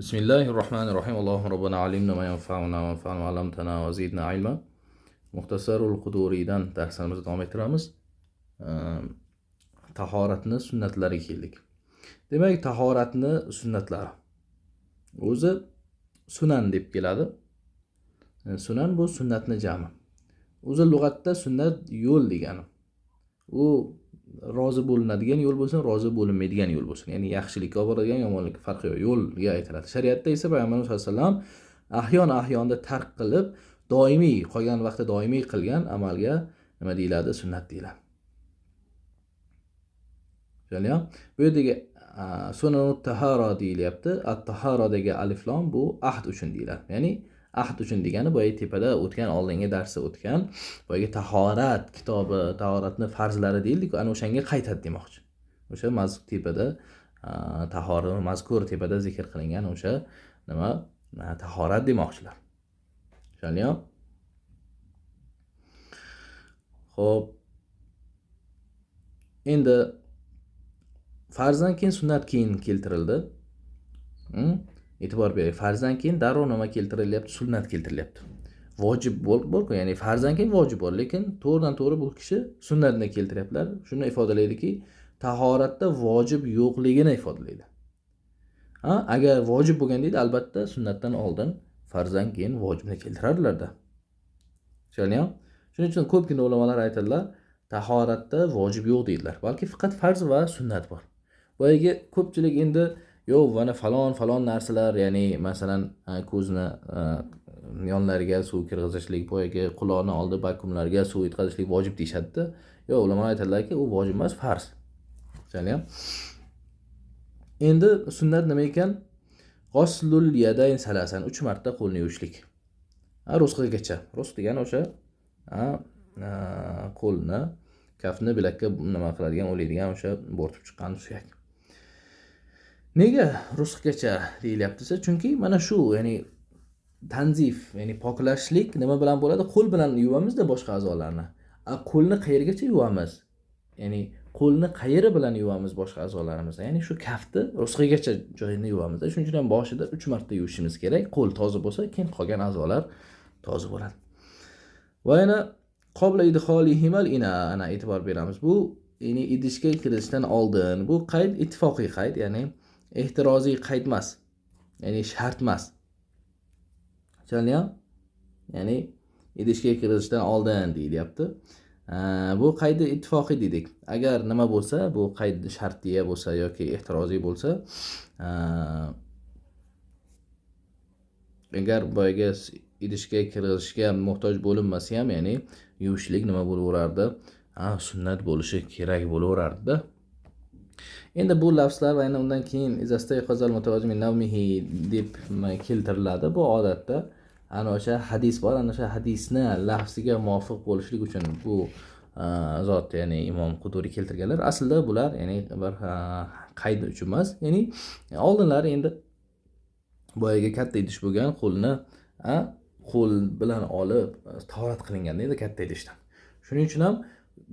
Bismillahirrohmanirrohim. Allohumma robbana alimna ma yanfa'una va anfa'na ma 'allamtana va zidna ilma. Muxtasarul Quduriydan darslarimizni davom ettiramiz. Tahoratni sunnatlariga keldik. Demak, tahoratni sunnatlari. O'zi sunan deb keladi. Sunan bu sunnatni jami. O'zi lug'atda sunnat yo'l degani. U rozi bo'linadigan yo'l bo'lsin, rozi bo'linmaydigan yo'l bo'lsin. Ya'ni yaxshilikka olib boradigan, yomonlikka farqi yo'q, yo'lga aytiladi. Shariatda esa payg'ambarimiz sollallohu alayhi vasallam ahyon-ahyonda tark qilib, doimiy qolgan vaqtda doimiy qilgan amalga nima deyiladi? Sunnat deyiladi. Tushunarlimi? Bu yerdagi sunanut tahara deyilyapti. At-taharadagi alif lam bu ahd uchun deyiladi. Ya'ni ahd uchun degani boyagi tepada o'tgan, oldingi darsda o'tgan boyagi tahorat kitobi, tahoratni farzlari deyildik, ana o'shanga qaytadi demoqchi. O'sha mazkur tepada tahorat, mazkur tepada zikr qilingan o'sha nima tahorat demoqchilar. Tushunarlimi? Xo'p. Endi farzdan keyin sunnat keyin keltirildi. E'tibor bering, farzdan keyin darrov nima keltirilyapti? Sunnat keltirilyapti. Vojib bor-ku, ya'ni farzdan keyin vojib bor, lekin to'g'ridan to'g'ri bu kishi sunnatni keltiryaptilar. Shuni ifodalaydiki, tahoratda vojib yo'qligini ifodalaydi. Ha, agar vojib bo'lgan deydi, albatta sunnatdan oldin farzdan keyin vojibni keltirardilar-da. Tushunarlimi? Shuning uchun ko'pgina ulamolar aytadilar, tahoratda vojib yo'q deydilar, balki faqat farz va sunnat bor. Boyagi ko'pchilik endi yo'q, mana falon falon narsalar, ya'ni masalan ko'zni yonlariga suv kirgizishlik, boyagi quloqni oldi bakumlarga suv yetkazishlik vojib deyishadi-da. Yo'q, ulamolar aytadilarki, u vojib emas, farz. Tushunarlimi? Endi sunnat nima ekan? G'uslul yadayn salasan, 3 marta qo'lni yuvishlik. Rusqagacha. Rusq degani o'sha qo'lni, kaftni bilakka nima qiladigan, o'laydigan o'sha bo'rtib chiqqan suyak. Nega rusqgacha deyilyapti desa, chunki mana shu, ya'ni tanzif, ya'ni poklashlik nima bilan bo'ladi? Qo'l bilan yuvamizda boshqa a'zolarni. Qo'lni qayergacha yuvamiz? Ya'ni qo'lni qayeri bilan yuvamiz boshqa a'zolarimizni? Ya'ni shu kaftni rusqgacha joyini yuvamiz. Shuning uchun ham boshida 3 marta yuvishimiz kerak. Qo'l toza bo'lsa, keyin qolgan a'zolar toza bo'ladi. Va yana qabla idxolihimal ina, ana e'tibor beramiz. Bu ya'ni idishga kirishdan oldin, bu qayd ittifoqiy qayd, ya'ni ehtiroziy qayd emas. Ya'ni shart emas. Tushunarlimi? Ya'ni idishga kirishdan oldin deyilyapti. Bu qaydi ittifoqiy dedik. Agar nima bo'lsa, bu qayd shartiya bo'lsa yoki ehtiroziy bo'lsa, agar boyagi idishga kirishga muhtoj bo'linmasa ham, ya'ni yuvishlik nima bo'laverardi? Sunnat bo'lishi kerak bo'laverardi-da. Endi bu lafzlar va yana undan keyin izastayqazal mutavazzi min navmihi deb keltiriladi. Bu odatda ana o'sha hadis bor, ana o'sha hadisni lafziga muvofiq bo'lishlik uchun bu zot, ya'ni Imom Quduriy keltirganlar. Aslida bular, ya'ni bir qayd uchun emas, ya'ni oldinlari endi boyagi katta idish bo'lgan, qo'lni qo'l bilan olib tahorat qilinganda endi katta idishdan. Shuning uchun ham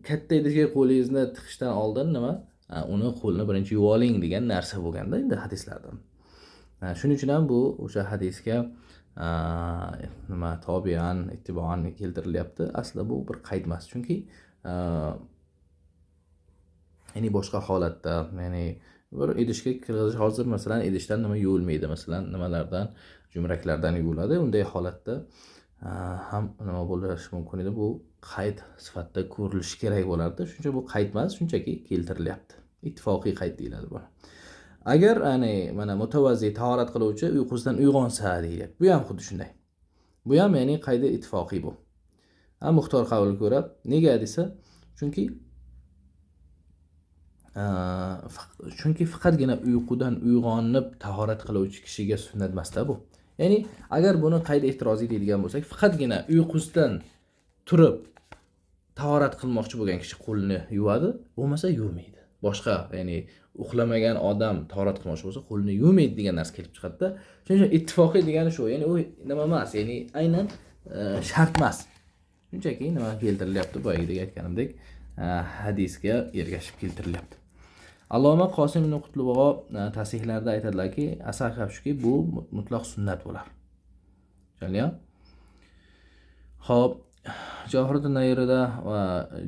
katta idishga qo'lingizni tiqishdan oldin nima? Uni qo'lni birinchi yuvib oling degan narsa bo'lganda endi hadislardan. Shuning uchun ham bu o'sha hadisga nima tobian, ittiboan keltirilyapti. Aslida bu bir qayd emas, chunki ya'ni boshqa holatda, ya'ni bir idishga kirg'izish, hozir masalan idishdan nima yuvilmaydi, masalan nimalardan, jumraklardan yuviladi. Unday holatda ham nima bo'lishi mumkin edi? Bu qayd sifatida ko'rilishi kerak bo'lardi. Shuning uchun bu qayd emas, shunchaki keltirilyapti. Ittifoqiy qayd deyiladi buni. Agar ya'ni mana mutavazzi tahorat qiluvchi uyqusidan uyg'onsa deyilyapti. Bu ham xuddi shunday. Bu ham ya'ni qaydi ittifoqiy bu. Muxtor qavlga ko'ra, nega desa, chunki faqatgina uyqudan uyg'onib tahorat qiluvchi kishiga sunnat emas-da bu. Ya'ni agar buni qayd ehtiroziy deydigan bo'lsak, faqatgina uyqusidan turib tahorat qilmoqchi bo'lgan kishi qo'lini yuvadi, bo'lmasa yuvmaydi. Boshqa, ya'ni uxlamagan odam tahorat qilmoqchi bo'lsa, qo'lini yuvmaydi degan narsa kelib chiqadi-da. Shuning uchun ittifoqiy degani shu, ya'ni u nima emas, ya'ni aynan shart emas. Shunchaki nima keltirilyapti, boyagidek aytganimdek, hadisga ergashib keltirilyapti. Alloma Qosim ibn Qutlug'o tasihlarda aytadilarki, asar gap shuki, bu mutlaq sunnat bo'lar. Tushunarlimi? Xo'p, Javohirut Nayrida va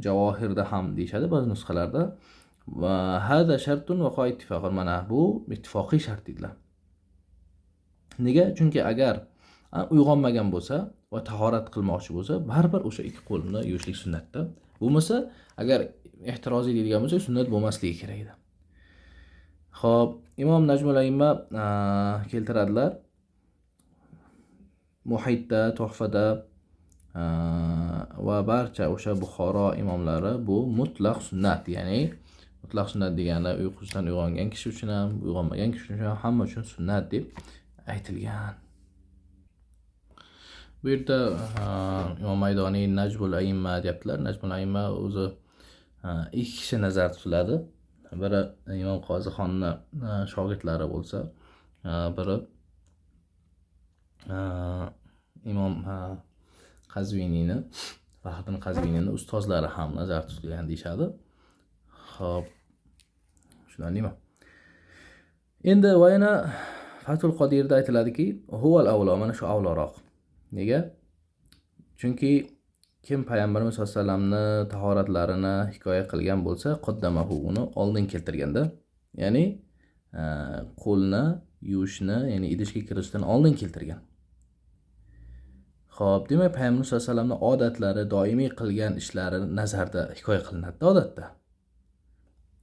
Javohirda ham deyishadi ba'zi nusxalarda. Va hada shartun va ittifoqan, mana bu ittifoqiy shart deydilar. Nega? Chunki agar uyg'onmagan bo'lsa va tahorat qilmoqchi bo'lsa, baribir o'sha ikki qo'lni yuvishlik sunnatda. Bo'lmasa, agar ehtiroziy deydigan bo'lsa, sunnat bo'lmasligi kerak edi. Xo'p, Imom Najmul Aimma keltiradilar. Muhitda, Tuhfada va barcha o'sha Buxoro imomlari bu mutlaq sunnat, ya'ni mutlaq sunnat degani uyqusidan uyg'ongan kishi uchun ham, uyg'onmagan kishi uchun ham, hamma uchun sunnat deb aytilgan. Bu yerda Imom Maydoniy Najmul Aimma deyaptilar. Najmul Aimma o'zi ikki kishi nazarda tutiladi. Biri Imom Qozixonni shogirdlari bo'lsa, biri Imom Qazviniyni, Faxriddin Qazviniyni ustozlari ham nazarda tutilgan deyishadi. Xo'p, tushunarlimi? Endi va yana Fathul Qodirda aytiladiki, huval avlo, mana shu avloroq. Nega? Chunki kim payg'ambarimiz sollallohu alayhi vasallamni tahoratlarini hikoya qilgan bo'lsa, qaddamahu, uni oldin keltirganda, ya'ni qo'lni yuvishni, ya'ni idishga kirishdan oldin keltirgan. Xo'p, demak payg'ambarimiz sollallohu alayhi vasallamning odatlari, doimiy qilgan ishlari nazarda hikoya qilinadi odatda.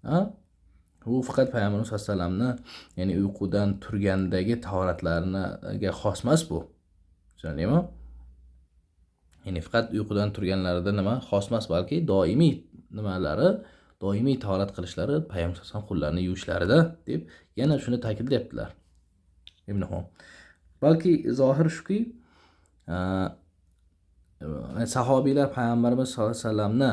Ha? Bu faqat payg'ambarimiz sollallohu alayhi vasallamni, ya'ni uyqudan turgandagi tahoratlariga xos emas bu. Tushundingmi? Ya'ni faqat uyqudan turganlarida nima xos emas, balki doimiy nimalari, doimiy tahorat qilishlari, payg'ambar sollallohu alayhi vasallam qo'llarini yuvishlarida deb yana shuni ta'kidlayaptilar. Ibn Hom. Balki zohir shuki, sahobiylar payg'ambarimiz sollallohu alayhi vasallamni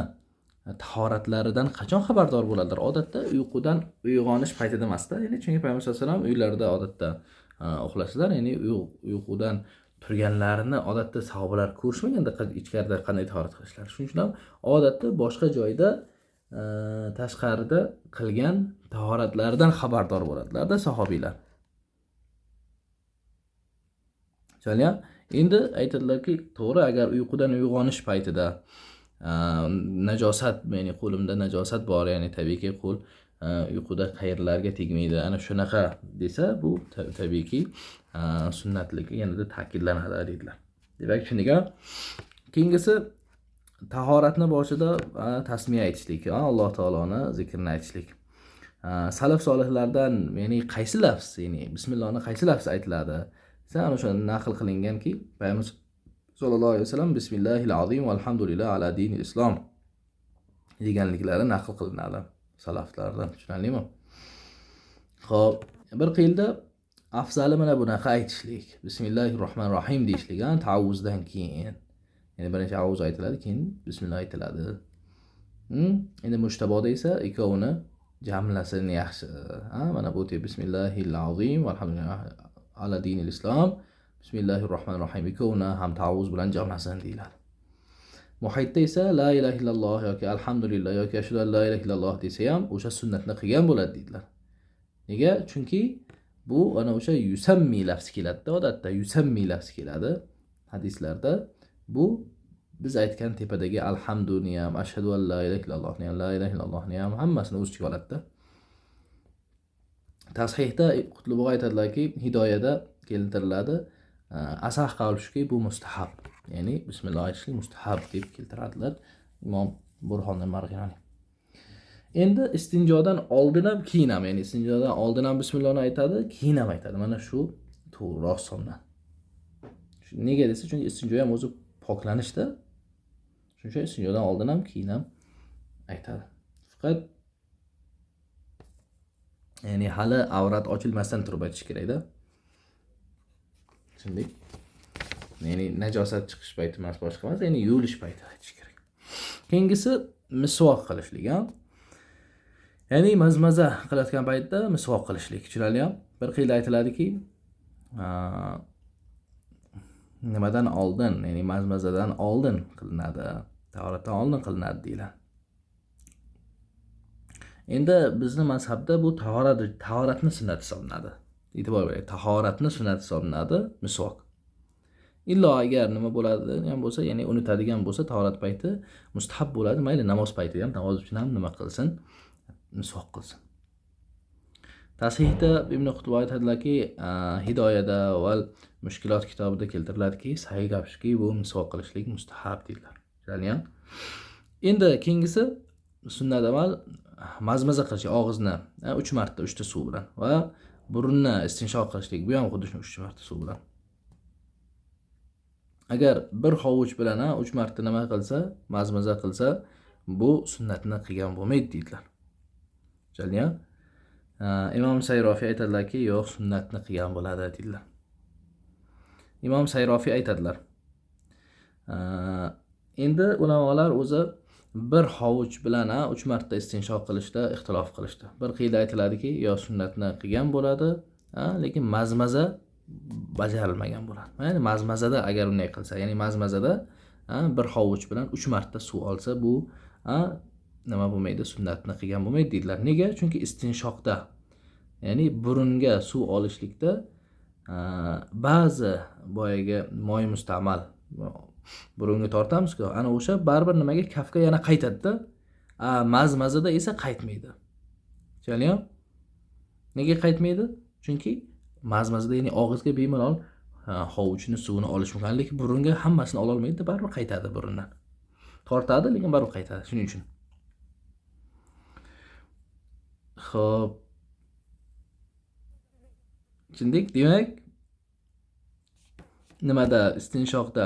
tahoratlaridan qachon xabardor bo'ladilar? Odatda uyqudan uyg'onish paytida emasda, ya'ni chunki payg'ambar sollallohu alayhi vasallam uylarida odatda uxlashdilar, ya'ni uyqudan turganlarini odatda sahobalar ko'rishmaganda ichkarida qanday tahorat qilishlari. Shuning uchun ham odatda boshqa joyda tashqarida qilgan tahoratlaridan xabardor bo'ladilar-da sahobiylar. Tushunarlimi? Endi aytadilarki, to'g'ri, agar uyqudan uyg'onish paytida najosat, ya'ni qo'limda najosat bor, ya'ni tabiiyki qo'l uyquda qayerlarga tegmaydi, ana shunaqa desa, bu tabiiyki sunnatligi yanada ta'kidlanadi deydilar. Demak, tushundik. Keyingisi tahoratni boshida tasmiya aytishlik, Alloh taoloni zikrini aytishlik. Salaf solihlardan, ya'ni qaysi lafz, ya'ni bismillohni qaysi lafz aytiladi? Desa, ana o'sha naql qilinganki, payg'ambar sollallohu alayhi vasallam bismillahil azim valhamdulillah ala dinil islom deganliklari naql qilinadi salaflardan. Tushunarlimi? Xo'p, bir qiyilda afzali mana bunaqa aytishlik, bismillahir rohmanir rohim deyishlik, taavvuzdan keyin. Ya'ni birinchi avuz aytiladi, keyin bismillah aytiladi. Endi mushtaboda esa ikkovini jamlasini yaxshi. Mana bu bismillahil azim valhamdulillah ala dinil islom, bismillahir rohmanir rohim, ikkovini ham taavvuz bilan jamlasin deyiladi. Muhitda esa la ilaha illalloh yoki alhamdulillah yoki ashhadu an la ilaha illalloh desa ham o'sha sunnatni qilgan bo'ladi deydilar. Nega? Chunki bu ana o'sha yusammi lafzi keladi-da, odatda yusammi lafzi keladi hadislarda. Bu biz aytgan tepadagi alhamduni ham, ashhadu an la ilaha illallohni ham, la ilaha illallohni ham hammasini o'z ichiga oladi-da. Tashihda Qutlug'o aytadilarki, hidoyada keltiriladi, asah qavl shuki, bu mustahab, ya'ni bismillah aytishlik mustahab deb keltiradilar Imom Burhoniddin Marg'iloniy. Endi istinjodan oldin ham keyin ham, ya'ni istinjodan oldin ham bismillahni aytadi, keyin ham aytadi. Mana shu to'g'riroq hisoblanadi. Nega desa, chunki istinjo ham o'zi poklanishda. Shuning uchun istinjodan oldin ham keyin ham aytadi. Faqat ya'ni hali avrat ochilmasdan turib aytish kerakda. Tushundik? Ya'ni najosat chiqish payti emas, boshqa emas, ya'ni yuvilish payti aytish kerak. Keyingisi misvoq qilishlik, ha? Ya'ni mazmaza qilayotgan paytda misvoq qilishlik. Tushunarlimi? Bir qiyda aytiladiki, nimadan oldin, ya'ni mazmazadan oldin qilinadi, tahoratdan oldin qilinadi deyiladi. Endi bizni mazhabda bu tahoratni sunnat hisoblanadi. E'tibor bering, tahoratni sunnat hisoblanadi misvok. Illo agar nima bo'ladigan bo'lsa, ya'ni unutadigan bo'lsa tahorat payti mustahab bo'ladi. Mayli namoz payti ham, namoz uchun ham nima qilsin? Misvok qilsin. Tasihda Ibn Qutb aytadilarki, Hidoyada va Mushkilot kitobida keltiriladiki, sahih gap shuki, bu misvok qilishlik mustahab deydilar. Tushunarlimi? Endi keyingisi sunnat amal mazmaza qilish, og'izni 3 marta 3 ta suv bilan va burunni istinshoq qilishlik, bu ham xuddi shu 3 marta suv bilan. Agar bir hovuch bilan 3 marta nima qilsa, mazmaza qilsa, bu sunnatni qilgan bo'lmaydi deydilar. Tushunarlimi? Imom Sayrofiy aytadilarki, yo'q, sunnatni qilgan bo'ladi deydilar. Imom Sayrofiy aytadilar. Endi ulamolar o'zi bir hovuch bilan 3 marta istinshoq qilishda ixtilof qilishdi. Bir qiyda aytiladiki, yo sunnatni qilgan bo'ladi, lekin mazmaza bajarilmagan bo'ladi. Ya'ni mazmazada agar unday qilsa, ya'ni mazmazada bir hovuch bilan 3 marta suv olsa, bu nima bo'lmaydi, sunnatni qilgan bo'lmaydi deydilar. Nega? Chunki istinshoqda, ya'ni burunga suv olishlikda ba'zi boyagi moy mustamal burunga tortamiz-ku, ana o'sha baribir nimaga kafga yana qaytadi-da, mazmazada esa qaytmaydi. Tushunarlimi? Nega qaytmaydi? Chunki mazmazada, ya'ni og'izga bemalol hovuchni suvini olish mumkin, lekin burunga hammasini ola olmaydi, baribir qaytadi burundan. Tortadi, lekin baribir qaytadi. Shuning uchun. Xo'p. Tushundik? Demak, nimada istinshoqda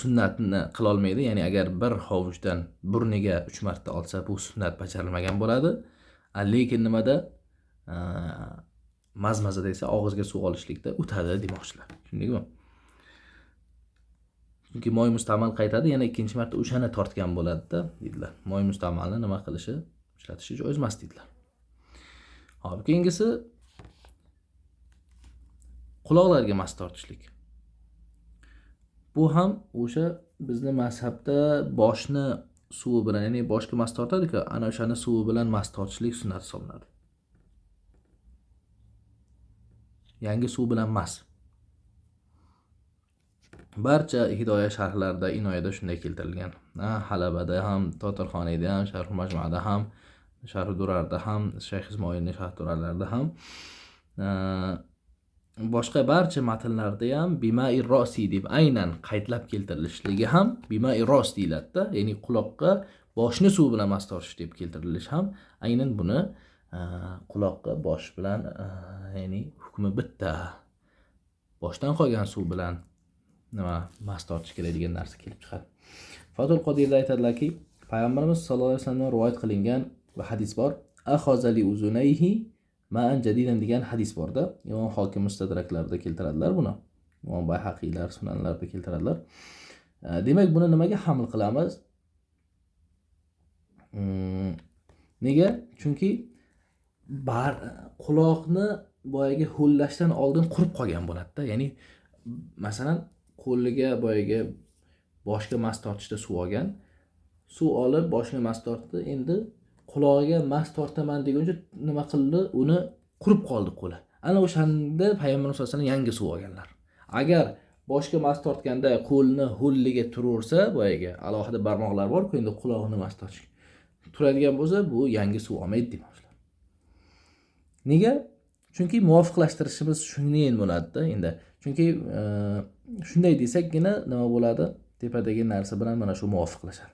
sunnatni qila olmaydi, ya'ni agar bir hovuchdan burniga 3 marta olsa, bu sunnat bajarilmagan bo'ladi. Lekin nimada mazmazada esa og'izga suv olishlikda o'tadi demoqchilar. Tushundingmi? Chunki moy mustamal qaytadi, yana ikkinchi marta o'shani tortgan bo'ladi-da, deydilar. Moy mustamalni nima qilishi, ishlatishi joiz emas deydilar. Xo'p, keyingisi quloqlarga mas tortishlik. Bu ham o'sha bizni mazhabda boshni suvi bilan, ya'ni boshga mas tortadi-ku, ana o'shani suvi bilan mas tortishlik sunnat hisoblanadi. Yangi suv bilan mas. Barcha Hidoya sharhlarida, Inoyada shunday keltirilgan. Halabada ham, Totirxoniyda ham, Sharh Majmuada ham, Sharh Durarda ham, Shayx Ismoilning Sharh Durarlarida ham, boshqa barcha matnlarda ham bimai rosi deb aynan qaydlab keltirilishligi ham bimai ros deyiladi-da, ya'ni quloqqa boshni suv bilan mas tortish deb keltirilishi ham aynan buni quloqqa bosh bilan, ya'ni hukmi bitta. Boshdan qolgan suv bilan nima mas tortish kerak degan narsa kelib chiqadi. Fathul Qodirda aytadilarki, Payg'ambarimiz sollallohu alayhi vasallamdan rivoyat qilingan va hadis bor. Axozali uzunayhi ma'an jadidan degan hadis borda. Imom Hokim mustadraklarida keltiradilar buni. Imom Bayhaqiylar sunanlarida keltiradilar. Demak, buni nimaga haml qilamiz? Nega? Chunki quloqni boyagi ho'llashdan oldin qurib qolgan bo'ladi-da. Ya'ni masalan, qo'liga boyagi boshga mas tortishda suv olgan, suv olib boshga mas tortdi, endi qulog'iga mas tortaman deguncha nima qildi? Uni qurib qoldi qo'li. Ana o'shanda Payg'ambarimiz sollallohu alayhi vasallam yangi suv olganlar. Agar boshga mas tortganda qo'lni ho'lliga turaversa, boyagi alohida barmoqlar bor-ku, endi qulog'ini mas tortish turadigan bo'lsa, bu yangi suv olmaydi demoqchilar. Nega? Chunki muvofiqlashtirishimiz shunday bo'ladi-da endi. Chunki shunday desakgina nima bo'ladi? Tepadagi narsa bilan mana shu muvofiqlashadi.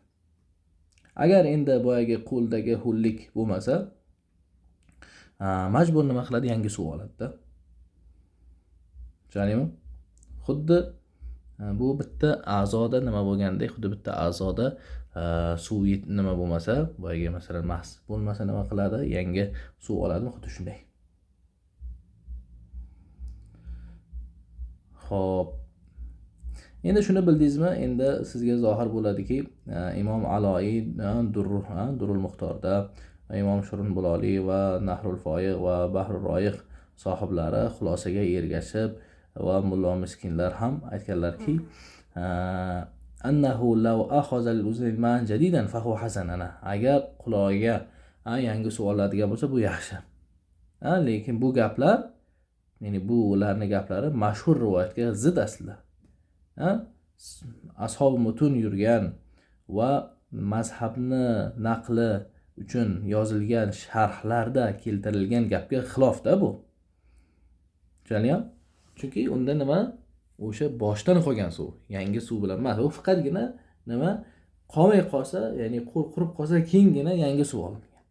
Agar endi boyagi qo'ldagi ho'llik bo'lmasa, majbur nima qiladi? Yangi suv oladi-da. Tushunarlimi? Xuddi bu bitta a'zoda nima bo'lgandek, xuddi bitta a'zoda suv nima bo'lmasa, boyagi masalan mas bo'lmasa nima qiladi? Yangi suv oladimi? Xuddi shunday. Xo'p. Endi shuni bildingizmi? Endi sizga zohir bo'ladiki, Imom Aloiy Durrul Muxtorda, Imom Shurun Buloli va Nahrul Foyiq va Bahrul Royiq sohiblari xulosaga ergashib va mullo miskinlar ham aytganlarki, Annahu law akhadha al-uzn ma'an jadidan fa huwa hasan. Ana agar qulog'iga yangi suv oladigan bo'lsa bu yaxshi. Lekin bu gaplar, ya'ni bu ularning gaplari mashhur rivoyatga zid aslida. Ashob mutun yurgan va mazhabni naqli uchun yozilgan sharhlarda keltirilgan gapga xilofda bu. Tushunarlimi? Chunki unda nima? O'sha boshdan qolgan suv, yangi suv bilan emas. U faqatgina nima? Qolmay qolsa, ya'ni qurib qolsa keyingina yangi suv olingan.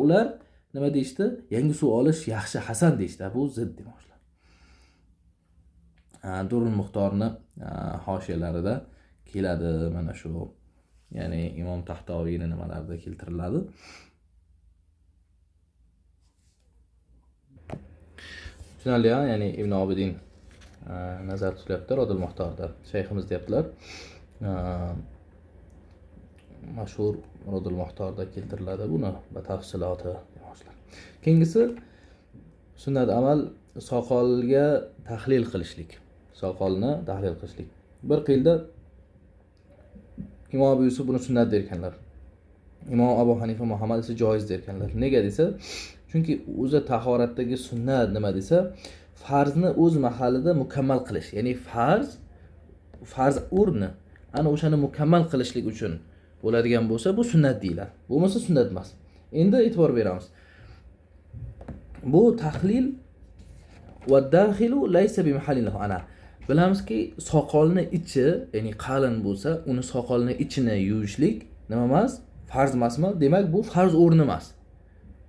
Ular nima deyishdi? Yangi suv olish yaxshi, hasan deyishdi. Bu zid demoqchilar. Durul Muxtorni hoshiyalarida keladi mana shu, ya'ni Imom Tahtoviyning nimalarida keltiriladi. Tushunarli, ya'ni Ibn Obidin nazar tutyapti Rodul Muxtorda. Shayximiz deyaptilar. Mashhur Rodul Muxtorda keltiriladi buni batafsiloti demoqchilar. Keyingisi sunnat amal soqolga tahlil qilishlik. Soqolni tahlil qilishlik. Bir qilda Imom Abu Yusuf buni sunnat derkanlar. Imom Abu Hanifa Muhammad esa joiz derkanlar. Nega desa, chunki o'zi tahoratdagi sunnat nima desa, farzni o'z mahalida mukammal qilish. Ya'ni farz o'rni ana o'shani mukammal qilishlik uchun bo'ladigan bo'lsa, bu sunnat deyiladi. Bo'lmasa sunnat emas. Endi e'tibor beramiz. Bu tahlil va daxilu laysa bi mahallin lahu. Ana bilamizki, soqolni ichi, ya'ni qalin bo'lsa, uni soqolni ichini yuvishlik nima emas? Farz emasmi? Demak, bu farz o'rni emas.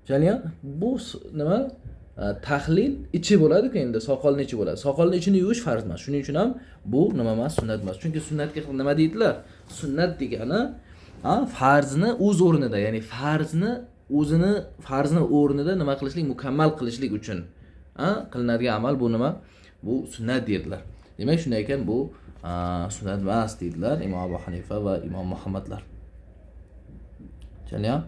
Tushunarlimi? Bu nima? Tahlil ichi bo'ladi-ku, endi soqolni ichi bo'ladi. Soqolni ichini yuvish farz emas. Shuning uchun ham bu nima emas? Sunnat emas. Chunki sunnatga nima deydilar? Sunnat degani farzni o'z o'rnida, ya'ni farzni o'zini farzni o'rnida nima qilishlik, mukammal qilishlik uchun qilinadigan amal bu nima? Bu sunnat deydilar. Demak, shunday ekan bu sunnat emas deydilar Imom Abu Hanifa va Imom Muhammadlar. Tushunarlimi?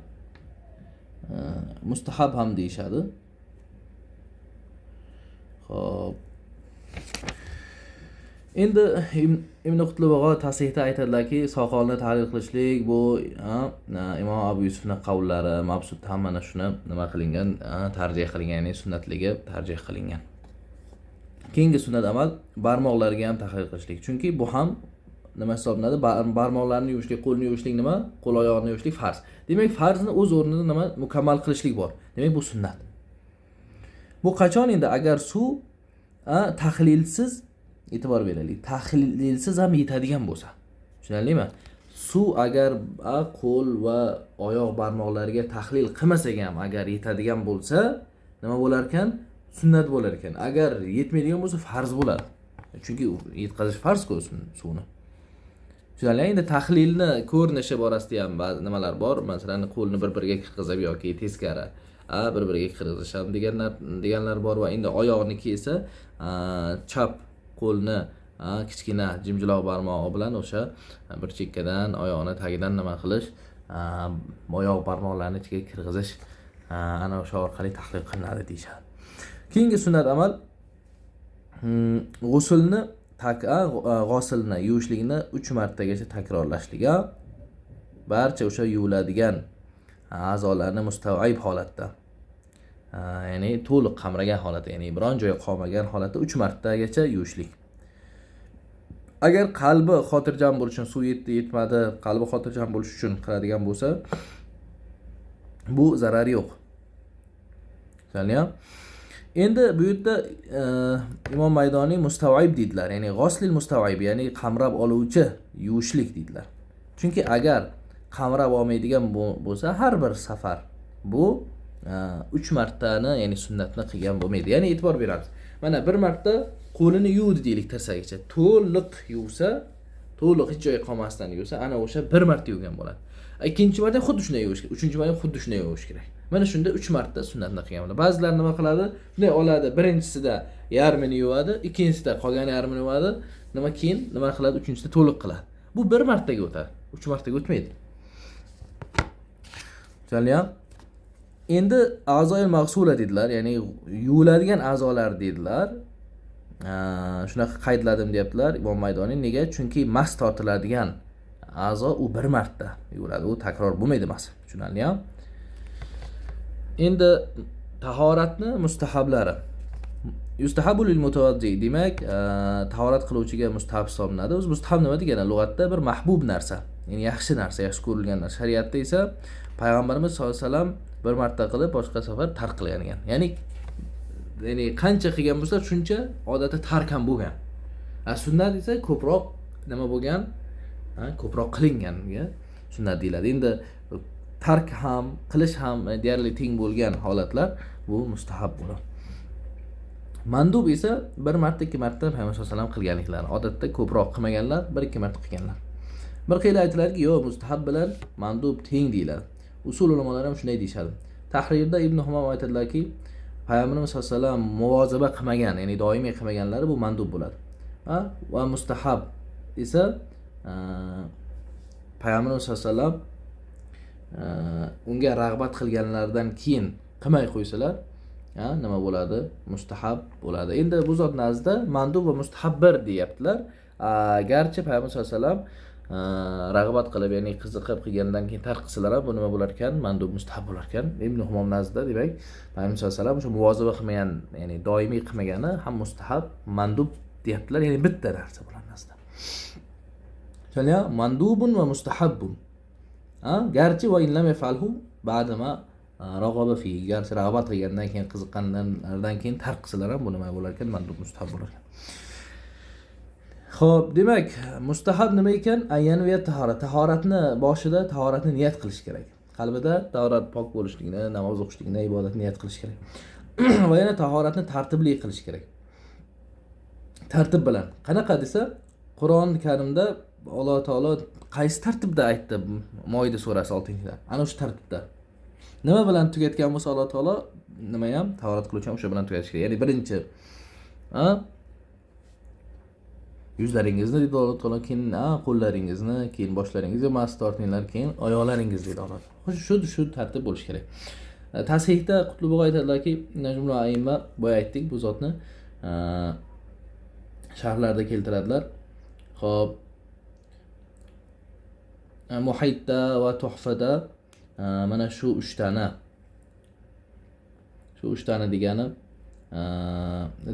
Mustahab ham deyishadi. Xo'p. Endi Ibn Qutlug'o tasihda aytadilarki, soqolni tahlil qilishlik bu Imom Abu Yusufning qavllari, mabsut ham mana shuni nima qilingan, tarjih qilingan, ya'ni sunnatligi tarjih qilingan. Keyingi sunnat amal barmoqlarga ham tahlil qilishlik. Chunki bu ham nima hisoblanadi? Barmoqlarni yuvishlik, qo'lni yuvishlik nima? Qo'l oyoqni yuvishlik farz. Demak, farzni o'z o'rnida nima mukammal qilishlik bor. Demak, bu sunnat. Bu qachon endi agar suv tahlilsiz, e'tibor beraylik, tahlilsiz ham yetadigan bo'lsa. Tushunarlimi? Suv agar qo'l va oyoq barmoqlariga tahlil qilmasak ham agar yetadigan bo'lsa, nima bo'lar ekan? Sunnat bo'lar ekan. Agar yetmaydigan bo'lsa farz bo'ladi. Chunki yetkazish farz-ku suvni. Tushunarli? Endi tahlilni ko'rinishi borasida ham ba'zi nimalar bor. Masalan, qo'lni bir-biriga kirgizib yoki teskari bir-biriga kirgizish ham deganlar bor va endi oyoqniki esa chap qo'lni kichkina jimjiloq barmog'i bilan o'sha bir chekkadan oyoqni tagidan nima qilish, oyoq barmoqlarini ichiga kirgizish, ana o'sha orqali tahlil qilinadi deyishadi. Keyingi sunnat amal g'usulni g'osilni yuvishlikni 3 martagacha takrorlashlik. Barcha o'sha yuviladigan a'zolarni mustavib holatda, ya'ni to'liq qamragan holatda, ya'ni biron joyi qolmagan holatda 3 martagacha yuvishlik. Agar qalbi xotirjam bo'lish uchun, suv yetdi, yetmadi, qalbi xotirjam bo'lish uchun qiladigan bo'lsa, bu zarari yo'q. Tushunarlimi? Endi bu yerda Imom Maydoniy mustavib deydilar, ya'ni g'oslil mustavib, ya'ni qamrab oluvchi yuvishlik deydilar. Chunki agar qamrab olmaydigan bo'lsa, har bir safar bu 3 martani, ya'ni sunnatni qilgan bo'lmaydi. Ya'ni e'tibor beramiz. Mana bir marta qo'lini yuvdi deylik tirsagicha. To'liq yuvsa, to'liq hech joyi qolmasdan yuvsa, ana o'sha bir marta yuvgan bo'ladi. Ikkinchi marta xuddi shunday yuvish kerak, uchinchi marta xuddi shunday yuvish kerak. Mana shunda 3 marta sunnatni qilgan bo'ladi. Ba'zilar nima qiladi? Shunday oladi, birinchisida yarmini yuvadi, ikkinchisida qolgan yarmini yuvadi, nima keyin nima qiladi? Uchinchisida to'liq qiladi. Bu bir martaga o'tadi, 3 martaga o'tmaydi. Tushunarlimi? Endi a'zoil mag'sula dedilar, ya'ni yuviladigan a'zolar dedilar. Shunaqa qaydladim deyaptilar Imom Maydoniy. Nega? Chunki mas tortiladigan a'zo u bir marta yuviladi, u takror bo'lmaydi mas. Tushunarlimi? Endi tahoratni mustahablari. Yustahabu lil mutavaddi, demak, tahorat qiluvchiga mustahab hisoblanadi. O'zi mustahab nima degani? Lug'atda bir mahbub narsa, ya'ni yaxshi narsa, yaxshi ko'rilgan narsa. Shariatda esa payg'ambarimiz sollallohu alayhi vasallam bir marta qilib, boshqa safar tark qilgan ekan. Ya'ni qancha qilgan bo'lsa, shuncha odatda tark ham bo'lgan. Sunnat esa ko'proq nima bo'lgan? Ko'proq qilinganga sunnat deyiladi. Endi tark ham, qilish ham deyarli teng bo'lgan holatlar bu mustahab bo'ladi. Mandub esa bir marta, ikki marta payg'ambar sollallohu alayhi vasallam qilganliklari. Odatda ko'proq qilmaganlar, bir ikki marta qilganlar. Bir xil aytiladiki, yo'q, mustahab bilan mandub teng deyiladi. Usul ulamolar ham shunday deyishadi. Tahrirda Ibn Humam aytadilarki, payg'ambarimiz sollallohu alayhi vasallam muvozaba qilmagan, ya'ni doimiy qilmaganlari bu mandub bo'ladi. Va mustahab esa payg'ambarimiz sollallohu alayhi vasallam unga rag'bat qilganlaridan keyin qilmay qo'ysalar, nima bo'ladi? Mustahab bo'ladi. Endi bu zot nazdida mandub va mustahab bir deyaptilar. Garchi payg'ambar sollallohu alayhi vasallam rag'bat qilib, ya'ni qiziqib qilgandan keyin tark qilsalar ham bu nima bo'lar ekan? Mandub mustahab bo'lar ekan. Ibn Humam nazdida demak payg'ambar sollallohu alayhi vasallam o'sha muvozaba qilmagan, ya'ni doimiy qilmagani ham mustahab, mandub deyaptilar, ya'ni bitta narsa bular nazdida. Tushunarlimi? Mandubun va mustahabbun. Garchi va in lam yafalhu ba'dama rag'aba fi, garchi rag'bat qilgandan keyin, qiziqqandan keyin tark qilsalar ham bu nima bo'lar ekan? Mandub mustahab bo'lar ekan. Xo'p, demak, mustahab nima ekan? Ayanviya tahorat. Tahoratni boshida tahoratni niyat qilish kerak. Qalbida tahorat pok bo'lishligini, namoz o'qishligini, ibodatni niyat qilish kerak. Va yana tahoratni tartibli qilish kerak. Tartib bilan. Qanaqa desa, Qur'oni Karimda Alloh taolo qaysi tartibda aytdi? Moida surasi 6-da. Ana shu tartibda. Nima bilan tugatgan bo'lsa Alloh taolo, nima ham tahorat qiluvchi ham o'sha bilan tugatish kerak. Ya'ni birinchi, yuzlaringizni deydi Alloh taolo, keyin qo'llaringizni, keyin boshlaringizni mas tortinglar, keyin oyoqlaringiz deydi Alloh taolo. Shu tartib bo'lishi kerak. Tasihda Qutlug' aytadilarki, Najmul Aimma boya aytdik bu zotni sharhlarda keltiradilar. Xo'p, Muhaytda va Tuhfada mana shu uchtani, shu uchtani degani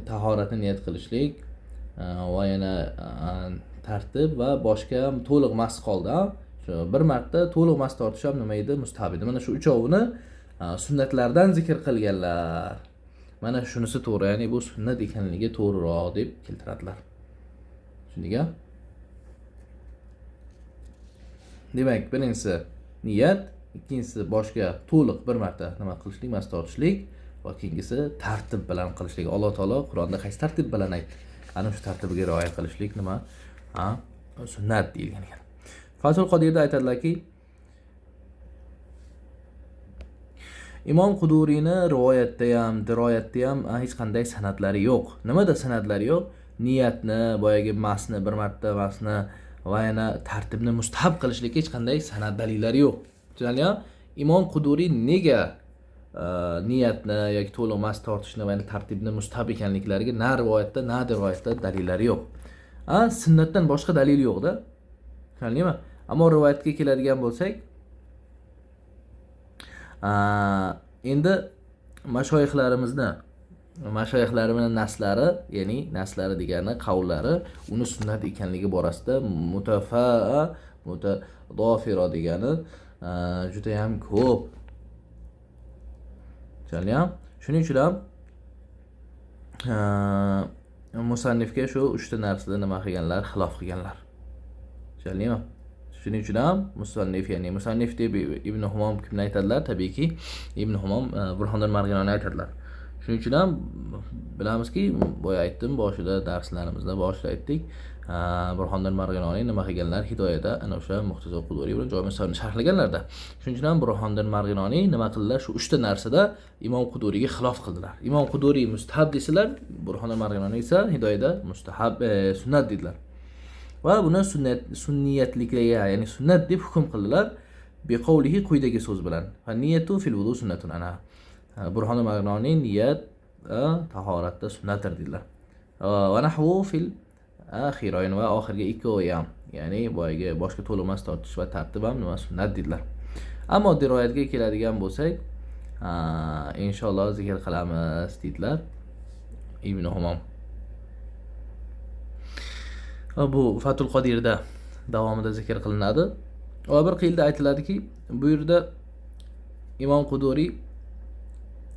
tahoratni niyat qilishlik va yana tartib va boshqa ham to'liq mas qoldi. Shu bir marta to'liq mas tortish ham nima edi? Mustahab edi. Mana shu uchovini sunnatlardan zikr qilganlar. Mana shunisi to'g'ri, ya'ni bu sunnat ekanligi to'g'riroq deb keltiradilar. Tushundingmi? Demak, birinchisi niyat, ikkinchisi boshga to'liq bir marta nima qilishlik, mas tortishlik va keyingisi tartib bilan qilishlik. Alloh taolo Qur'onda qaysi tartib bilan aytdi? Ana shu tartibiga rioya qilishlik nima? Sunnat deyilgan ekan. Fathul Qodirda aytadilarki, Imom Quduriyni rivoyatda ham, diroyatda ham hech qanday sanadlari yo'q. Nimada sanadlari yo'q? Niyatni, boyagi masni, bir marta masni va yana tartibni mustahab qilishlikka hech qanday sanad dalillari yo'q. Tushunarlimi? Imom Quduriy nega niyatni yoki to'liq mas tortishni va yana tartibni mustahab ekanliklariga na rivoyatda, na diroyatda dalillari yo'q. Sunnatdan boshqa dalil yo'q-da. Tushunarlimi? Ammo rivoyatga keladigan bo'lsak, endi mashoyixlarimizni naslari, ya'ni naslari degani qavllari uni sunnat ekanligi borasida mutafaa mutadofira degani juda ham ko'p. Tushunarlimi? Shuning uchun ham musannifga shu uchta narsada nima qilganlar, xilof qilganlar. Tushunarlimi? Shuning uchun ham musannif, ya'ni musannif deb Ibn Humom kimni aytadilar? Tabiiyki Ibn Humom Burhoniddin Marg'ilonni aytadilar. Shuning uchun ham bilamizki, boya aytdim, boshida darslarimizda boshida aytdik, Burhoniddin Marg'iloniy nima qilganlar? Hidoyada ana o'sha Muxtasar Quduriy bilan Jami Sahihni sharhlaganlarda. Shuning uchun ham Burhoniddin Marg'iloniy nima qildilar? Shu uchta narsada Imom Quduriyga xilof qildilar. Imom Quduriy mustahab desalar, Burhoniddin Marg'iloniy esa Hidoyada mustahab sunnat dedilar. Va buni sunniyatlikka, ya'ni sunnat deb hukm qildilar. Bi qawlihi, quyidagi so'z bilan. Fa niyatu fil wudu sunnatun ana. Burhoniddin Marg'iloniy niyat tahoratda sunnatdir dedilar. Va nahvu fil Xiroyn va oxirgi ikkovi ham, ya'ni boyagi boshga to'liq mas tortish va tartib ham nima, sunnat deydilar. Ammo diroyatga keladigan bo'lsak, inshaalloh zikr qilamiz deydilar Ibn Humom. Bu Fatul Qodirda davomida zikr qilinadi. Va bir qiyilda aytiladiki, bu yerda Imom Quduriy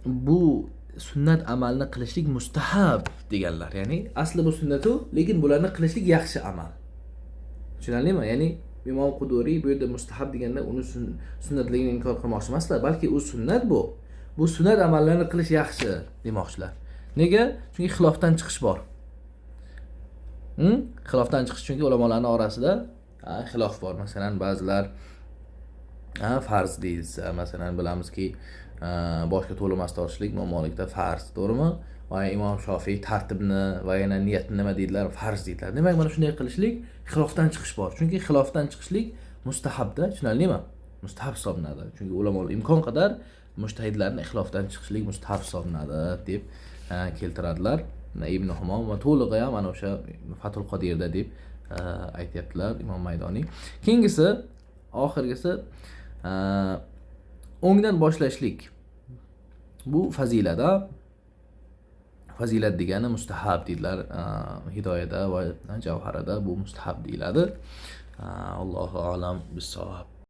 bu sunnat amalni qilishlik mustahab deganlar. Ya'ni asli bu sunnatu, lekin bularni qilishlik yaxshi amal. Tushunarlimi? Ya'ni Imom Quduriy bu yerda mustahab deganda uni sunnatligini inkor qilmoqchi emaslar, balki u sunnat bu. Bu sunnat amallarni qilish yaxshi demoqchilar. Nega? Chunki xilofdan chiqish bor. Xilofdan chiqish, chunki ulamolarning orasida xilof bor. Masalan, ba'zilar farz deyilsa, masalan, bilamizki, boshga to'liq mas tortishlik Imom Malikda farz, to'g'rimi? Va Imom Shofiy tartibni va yana niyatni nima deydilar? Farz deydilar. Demak, mana shunday qilishlik xilofdan chiqish bor. Chunki xilofdan chiqishlik mustahabda, tushunarlimi? Mustahab hisoblanadi. Chunki ulamo imkon qadar mujtahidlarni xilofdan chiqishlik mustahab hisoblanadi deb keltiradilar. Ibn Humom va to'lig'i ham mana o'sha Fatul Qodirda deb aytyaptilar Imom Maydoniy. Keyingisi, oxirgisi, o'ngdan boshlashlik. Bu fazilat, fazilat degani mustahab deydilar Hidoyada va Javharada bu mustahab deyiladi. Allohu alam bissavob.